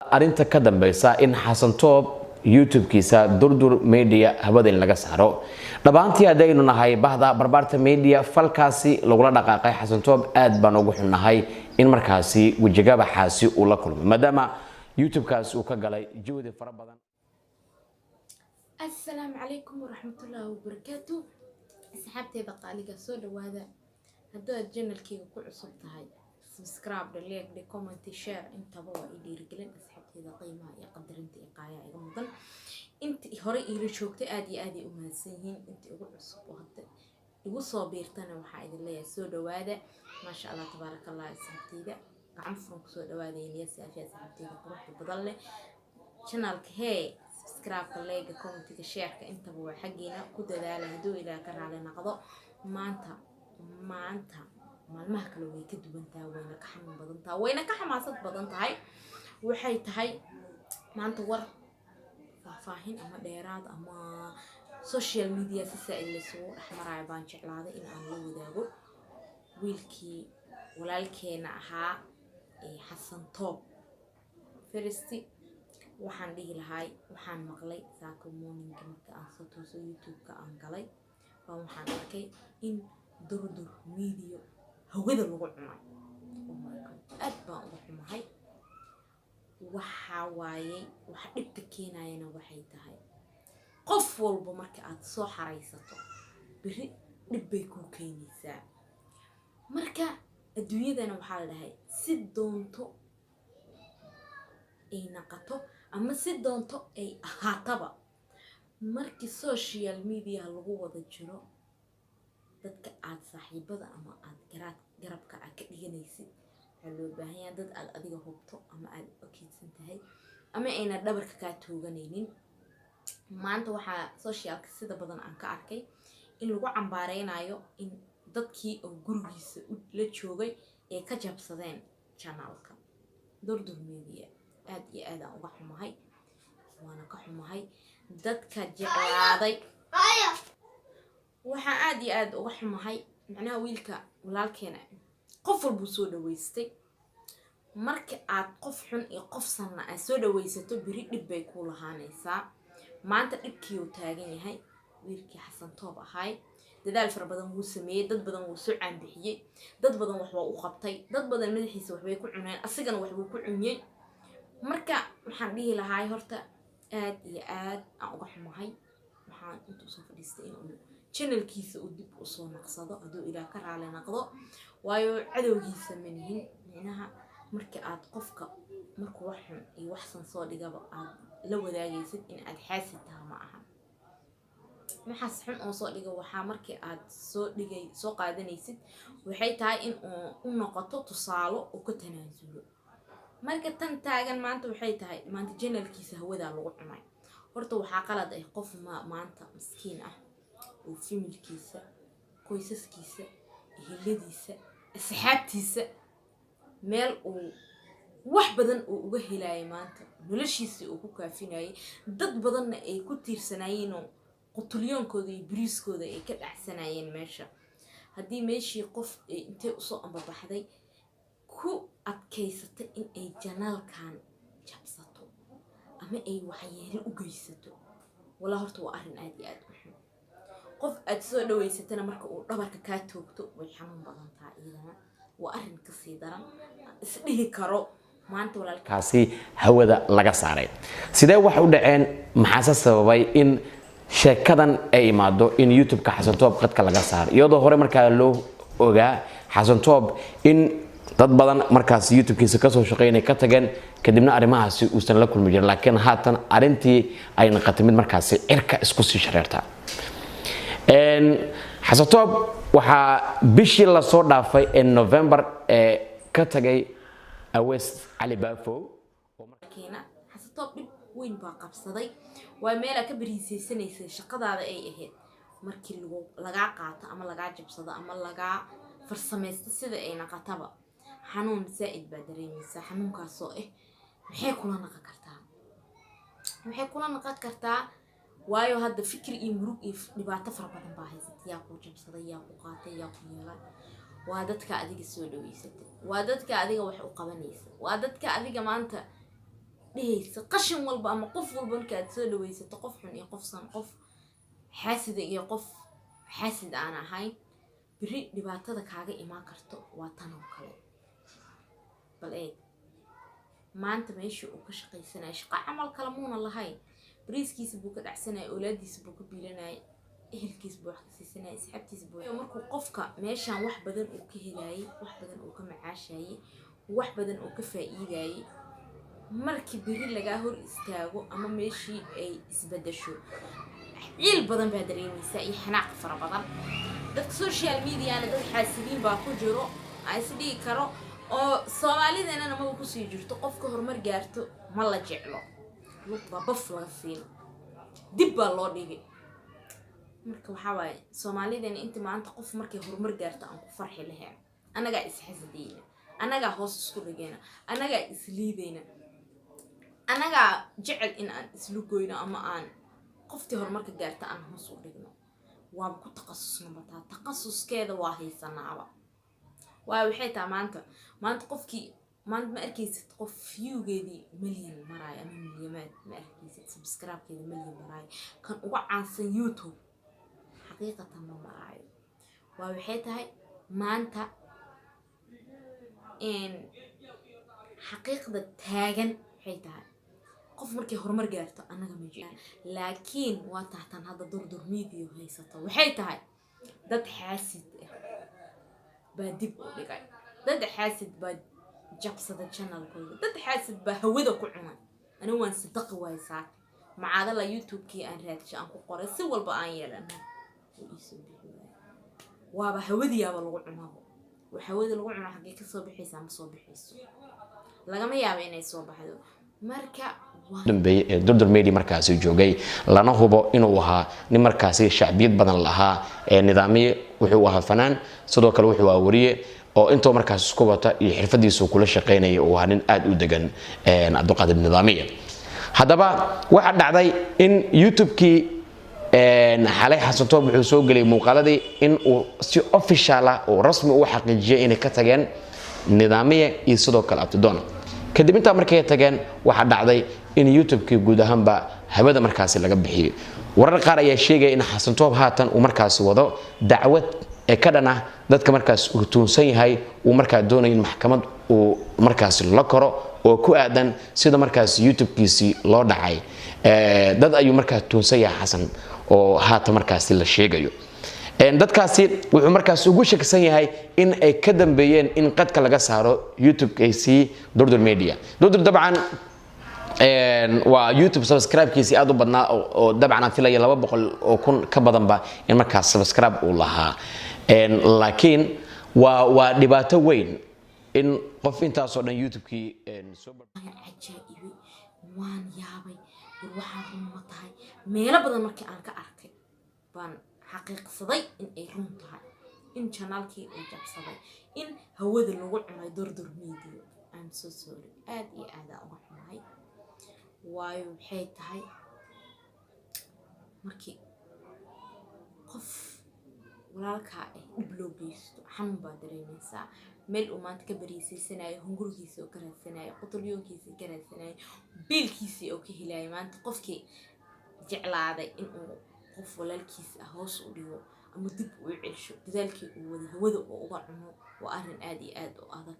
Arrinta ka dambeysa in Xasan Toob YouTube-kiisa Durdur Media hawada in laga saaro, dhammaantii haddaynu nahay bahda Barbaarta Media, falkaasi lagula dhaqaaqay Xasan Toob aad baan ugu xunnahay in markaasi wejigabaxaasi uu la kulmay, maadaama YouTube-kaasi uu ka galay juhdi fara badan. Asalaamu calaykum waraxmatullaahi wabarakaatu, asxaabteyda qaaliga, soo dhawaada. Haddaad channelkeyga ku cusub tahay, subscribe dhe, like dhe, comment, share, intaba waa i dhiirigelin. Asxaabteyda qiimaha iyo qadarinta iyo qaayaha iga mudan, intii hore iila joogtay aad iyo aad ay u mahadsan yihiin. Inta igu cusub oo hadda igu soo biirtana, waxaa idin leeyahay soo dhawaada. Maasha Allah, tabaaraka Allah. Asxaabteyda, gacan furan kusoo dhawaada. Eliya Saafi, asxaabteyda quruxda badan leh, channelka hee subscribe-ka, like-ga, commentiga, shareka, intaba waa xaggiina, ku dadaala hadduu Ilaah ka raali noqdo. Maanta maalmaha kale way ka duwan tahay, wayna ka xanuun badan tahay, wayna ka xamaasad badan tahay. Waxay tahay maanta war faahfaahin ama dheeraad ama social media si saa-id laysugu dhex maraayo baan jeclaaday in aan la wadaago wiilkii walaalkeena ahaa ee Xasan Toob. First, waxaan dhihi lahaay, waxaan maqlay saaka morninga marka aan soo tooso, YouTube-ka aan galay baan waxaan arkay in Durdur Media hawada lagu cunay. Oh my God, aad baan uga xumahay. Waxaa waayey waxa dhibka keenayana waxay tahay, qof walba marka aad soo xaraysato, beri dhib bay kuu keenaysaa. Marka adduunyadana waxaa la dhahay, si doonto ay naqato ama si doonto ay ahaataba, markii social media lagu wada jiro, dadka aad saaxiibada ama aad garaad garabka aad ka dhiganaysid, waxaa loo baahan yahay dad aad adiga hubto ama aad okeydsan tahay ama ayna dhabarka kaa tooganaynin. Maanta waxaa socialka sida badan aan ka arkay in lagu cambaareynayo in dadkii oo gurigiisa la joogay ay ka jabsadeen channelka Durdur Media. Aad iyo aad aan uga xumahay, waana ka xumahay dadka jeclaaday. Waxaan aad iyo aad uga xumahay, macnaha, wiilka walaalkeena qof walbuu soo dhaweystay. Marka aad qof xun iyo qof sanna aad soo dhawaysato, beri dhib bay ku lahaanaysaa. Maanta dhibkii uu taagan yahay wiilkii Xasan Toob ahaay. Dadaal fara badan wuu sameeyey, dad badan wuu soo caanbixiyey, dad badan wax waa u qabtay, dad badan madaxiisa waxbay ku cuneen, asigana waxbuu ku cunyey. Marka waxaan dhihi lahaay, horta aad iyo aad aan uga xumahay. Waxaan intuu soo fadhiistay inuu channelkiisa uu dib usoo naqsado hadduu Ilaah ka raali naqdo, waayo cadowgiisa ma nihin. Micnaha, marka aad qofka markuu wax xun iyo waxsan soo dhigaba aad la wadaagaysid in aad xaasid taha ma aha. Waxaas xun oo soo dhiga, waxaa markii aad soo dhigay soo qaadanaysid, waxay tahay in uu u noqoto tusaalo uu ka tanaasulo. Marka tan taagan maanta waxay tahay, maanta channelkiisa hawadaa lagu cunay. Horta waxaa qalad ah, qof ma maanta miskiin ah oo familykiisa, qoysaskiisa, eheladiisa, asxaabtiisa meel uu wax badan uu uga helayay, maanta noloshiisii uu ku kaafinayay, dad badanna ay ku tiirsanayeenoo qutulyoonkooda iyo biriiskooda ay ka dhacsanayeen meesha, haddii meeshii qof ay intay usoo ambabaxday ku adkaysatay in ay channelkan jabsato ama ay waxyeelo u geysato, walaa horta waa arrin aad iyo aad u xun. Qof aad soo dhaweysatana marka uu dhabarka kaa toogto, way xanuun badan tahay, iyadana waa arrin kasii daran isdhihi karo maanta walaalka. Kaasi hawada laga saaray, sidee wax u dhaceen? Maxaase sababay in sheekadan ay imaado, in YouTube-ka Xasan Toob qadka laga saaro, iyadoo hore markaa loo ogaa Xasan Toob in dad badan markaas YouTube-kiisa kasoo shaqeynay ka tageen, kadibna arrimahaasi uusan la kulmi jirin, laakiin haatan arrintii ay noqotay mid markaasi cirka isku sii shareerta? Xasan Toob waxaa bishii lasoo dhaafay ee November ee ka tagay Awees Cali Baafow. Keena Xasatoob dhib weyn baa qabsaday. Waa meelaa ka bariisaysanaysay, shaqadaada ay ahayd. Markii lagu lagaa qaato ama lagaa jabsado ama lagaa farsamaysto, sida ay naqataba, xanuun zaa'id baa dareemaysaa. Xanuunkaasoo ah, maxay kula naqon kartaa? Maxay kula naqon kartaa? Waayo, hadda fikir iyo murug iyo dhibaato fara badan baa haysata. Yaa kuu jabsaday? Yaa ku qaatay? Yaa ku yeelay? Waa dadka adiga soo dhaweysatay, waa dadka adiga wax u qabanaysa, waa dadka adiga maanta Dhehaysa qashin walba ama qof walba marka aad soo dhawaysato, qof xun iyo qof san, qof xaasida iyo qof xaasid aan ahayn, beri dhibaatada kaaga imaan karto waa tan oo kale. Bal eeg maanta meeshii uu ka shaqaysanaya, shaqo camal kale muuna lahayn, bariiskiisa buu ka dhacsanaya, awlaadiisa buu ka biilanaya, ehelkiisa buu wax ka siisanaya, asxaabtiisa buu. Markuu qofka meeshaan wax badan uu ka helayay, wax badan uu ka macaashayay, wax badan uu ka faa'iidayay, markii beri lagaa hor istaago ama meeshii ay isbedesho, ciil badan baa dareemaysaa iyo xanaaq fara badan. Dadka social mediana dad xaasidiin baa ku jiro aan is dhihi karo, oo Soomaalideenana maba kusii jirto. Qofka horumar gaarto ma la jeclo, lug baa baf laga siino, dib baa loo dhigay. Marka waxaa waaye, Soomaalideena inta maanta qof markay horumar gaarto aan ku farxi lahayn, annagaa isxasadeyna, annagaa hoos isku dhigayna, annagaa isliidayna, annagaa jecel in aan islu goyno ama aan qoftii horumarka gaarta aan hoos u dhigno. Waaba ku takhasusna bataa, takhasuskeeda waa haysanaaba. Waayo, waxay tahay maanta qofkii maanta ma arkaysid qof viewgeedii milyan maraayo ama milyamaad, ma arkaysid subscribe-keeda milyan maraayo. Kan uga caansan YouTube xaqiiqatan ma maraayo. Waa waxay tahay maanta xaqiiqda taagan, waxay tahay qof markay horumar gaarto annaga ma jecel. Laakiin waa taatan hadda Durdur Media haysato. Waxay tahay dad xaasid ah baa dib u dhigay, dad xaasid baa jabsada channelkooda, dad xaasid baa hawada ku cunay. Anigu waan sadaqi waay saaka macaadala YouTube-kii aan raadshay, aan ku qoray, si walba aan yeelana wuu iisoo bixi waayay. Waaba hawadiyaaba lagu cunabo. Wax hawada lagu cuno xaggee kasoo bixaysaa? Ma soo bixayso, lagama yaabo inay soo baxdo. Marka waa dambeeyay ee Durdur Media markaasi joogay, lana hubo inuu ahaa nin markaasi shacbiyad badan lahaa ee nidaamiye. Wuxuu ahaa fanaan, sidoo kale wuxuu ahaa wariye, oo intuu markaas isku wata iyo xirfadiisu kula shaqaynaya uu ahaa nin aad u degan, Cabdiqaadir Nidaamiye. Haddaba waxaa dhacday in YouTube-kii xalay Xasan Toob wuxuu soo geliyay muuqaaladii in uu si official ah oo rasmi u xaqiijiyay inay ka tageen Nidaamiye iyo sidoo kale Abtidoon. Kadib intaa markay tageen, waxaa dhacday in YouTube-kii guud ahaanba hawada markaasi laga bixiyey. Warar qaar ayaa sheegaya in Xasan Toob haatan uu markaasi wado dacwad ee ka dhan ah dadka markaas uu tuunsan yahay, uu markaa doonayo in maxkamad uu markaasi la koro oo ku aadan sida markaas YouTube-kiisii loo dhacay. Dad ayuu markaa tuunsan yahay Xasan oo haatan markaasi la sheegayo. Dadkaasi wuxuu markaas ugu shakisan yahay in ay ka dambeeyeen in qadka laga saaro YouTube-kiisii Durdur Media. Durdur dabcan waa YouTube subscribe-kiisii aad u badnaa, oo dabcan aan filaya 200,000 ka badanba in markaas subscribe uu lahaa. Laakiin waa dhibaato weyn in qof intaasoo dhan YouTube-kii soo Waan cajaa'ibay, waan yaabay. War, waxaa run ma tahay? Meelo badan markii aan ka arkay baan xaqiiqsaday in ay run tahay, in channelkii uu jabsaday, in hawada lagu cunay Durdur Media. I'm so sorry, aad iyo aad aan uga xumahay. Waayo, waxay tahay markii qof walaalkaa ah dhib loo geysto, xanuun baa dareemaysaa. Meel uu maanta ka bariisaysanayo, hungurigiisa oo ka raadsanayo, quturyoonkiisa ka raadsanayo, biilkiisii oo ka helayo, maanta qofkii jeclaaday inuu qof walaalkiisa ah hoos u dhigo ama dib uu celsho dadaalkii uu wada hawada oo uga cuno, waa arrin aad iyo aad u adag,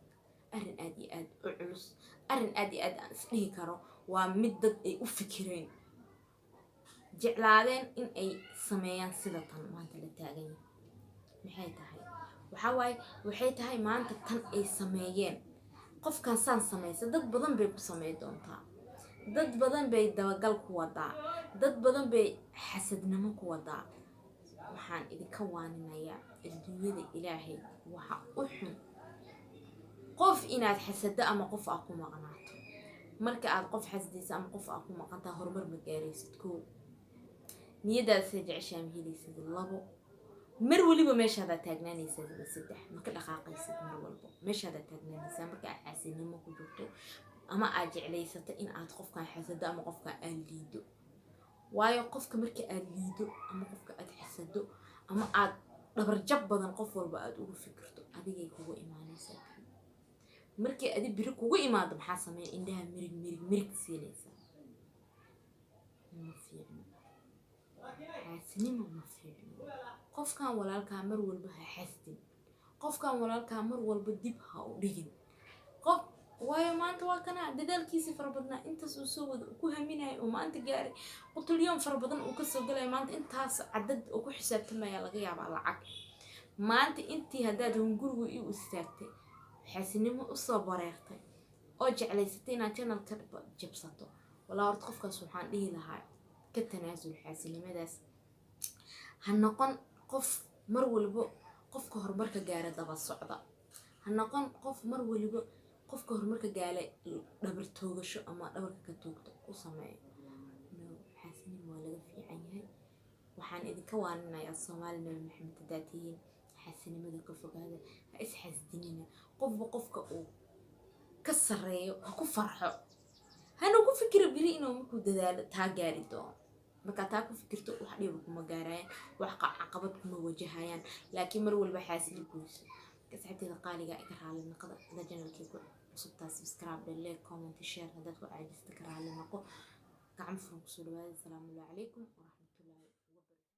arrin aad iyo aad u culus, arrin aad iyo aad aan isdhihi karo waa mid dad ay u fikireen, jeclaadeen in ay sameeyaan sida tan maanta la taagan yahay. Maxay tahay? Waxaa waaye, waxay tahay maanta tan ay sameeyeen, qofkan saan samaysa dad badan bay ku samey doontaa, dad badan bay dabagal ku wadaa, dad badan bay xasadnimo ku wadaa. Waxaan idinka waaninayaa, adduunyada Ilaahay waxa u xun qof inaad xasado ama qof aad ku maqnaato. Marka aad qof xasadaysa ama qof aad ku maqantaa, horumar ma gaaraysid. Koo, niyadaada sida jeceshaa ma helaysid. Labo, mar weliba meeshaadaa taagnaanaysaa. Saddex, ma ka dhaqaaqaysid, mar walbo meeshaadaa taagnaanaysaa. Marka aad xaasidnimo ku jirto ama aad jeclaysato in aad qofkan xasado ama qofkan aad liido, waayo qofka marka aad liido ama qofka aad xasado ama aad dhabarjab badan qof walba aad ugu fikirto, adigay kugu imaanaysaa. Markii adi biri kugu imaado, maxaa sameyn? Indhaha mirig mirig mirig siinaysa. Ma fiicno xaasinimo, ma fiicno. Qofkan walaalkaa mar walba ha xasdin, qofkan walaalkaa mar walba dib ha u dhigin qof, waayo maanta waa kana dadaalkiisii fara badnaa intaas uu soo wada ku haminayo oo maanta gaaray, qutulyoon fara badan uu kasoo galayo. Maanta intaas cadad uu ku xisaabtamaya laga yaabaa lacag. Maanta intii haddaad hungurigu iu istaagtay, xaasinimo usoo bareertay oo jeclaysatay inaad channelka jabsato, walaa horta qofkaas waxaan dhihi lahaa ka tanaasul xaasinimadaas. Ha noqon qof mar walbo qofka horumarka gaara daba socda. Ha noqon qof mar waliba qofka horumarka gaala dhabar toogasho ama dhabarka ka toogto u sameeyo. No, xaasinimo waa laga fiican yahay. Waxaan idinka waaninayaa, Soomaali Nabi Maxamed haddaad tihiin, xaasinimada ka fogaada, ha isxasdinina. Qofba qofka uu ka sarreeyo ha ku farxo, hana ku fikiro beri inuu markuu dadaalo taa gaari doono. Markaa taa ku fikirto, wax dhiba kuma gaarayaan, wax caqabad kuma wajahayaan. Laakiin mar walba xaasili goyso. Marka asxaabteeda qaaliga, iga raali noqda. Haddaad channelkii ku cusubtaa, subscribe dhe, like, comment, share. Haddaad ku caajista, ka raali noqo. Gacmo furan kusoo dhawaada. Asalaamu calaykum.